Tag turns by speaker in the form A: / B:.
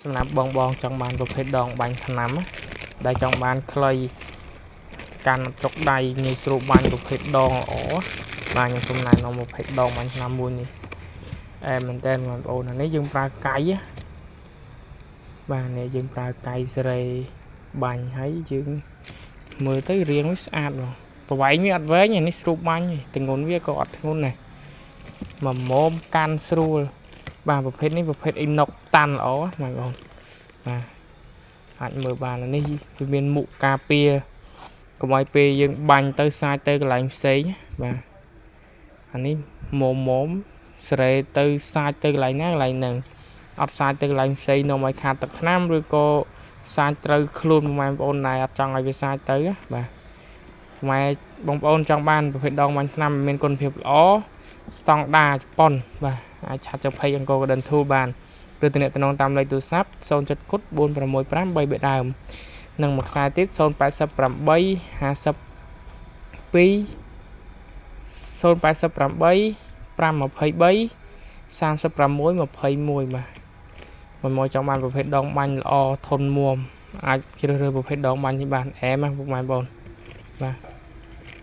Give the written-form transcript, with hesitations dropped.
A: សម្រាប់បងបងចង់បានប្រភេទដងបាញ់ថ្នាំណាដែលចង់បានខ្លីកាន់ចុកដៃងាយស្រួលបាញ់ប្រភេទដងល្អបាទខ្ញុំសូមណែនាំប្រភេទដងបាញ់ថ្នាំមួយនេះអែមែនតើបងប្អូនអានេះយើងប្រើកៃណាបាទនេះយើងប្រើកៃសេរីបាញ់ហើយយើងមើលទៅរាងវាស្អាតហ្មងប្រវែងវាអត់វែងអានេះស្រួលបាញ់ទេទងន់វាក៏អត់ធ្ងន់ដែរមួយមុំកាន់ស្រួលបាទប្រភេទនេះប្រភេទអ៊ីណុកតាន់ល្អណាបងប្អូនបាទអាចមើលបានអានេះវាមានមុខការពារកុំឲ្យពេលយើងបាញ់ទៅសាចទៅកន្លែងផ្សេងណាបាទអានេះមុំមុំសេរីទៅសាចទៅកន្លែងណាកន្លែងហ្នឹងអត់សាចទៅកន្លែងផ្សេងនាំឲ្យខាតទឹកថ្នាំឬក៏សាចត្រូវខ្លួនបងប្អូនដែរអត់ចង់ឲ្យវាសាចទៅណាបាទម៉ែបងប្អូនចង់បានប្រភេទដងបាញ់ថ្នាំមានគុណភាពល្អស្តង់ដាជប៉ុនបាទអាច chat ចូល page អង្គរ Garden Tool បានឬទំនាក់ទំនងតាមលេខទូរស័ព្ទ07គុត465 3បេដើមនិងមួយខ្សែទៀត088 52 088 523 36 21បាទមួយមកចង់បានប្រភេទដងបាញ់ល្អធន់មាំអាចជ្រើសរើសប្រភេទដងបាញ់នេះបានអែមណាពុកម៉ែបងប្អូនបាទ។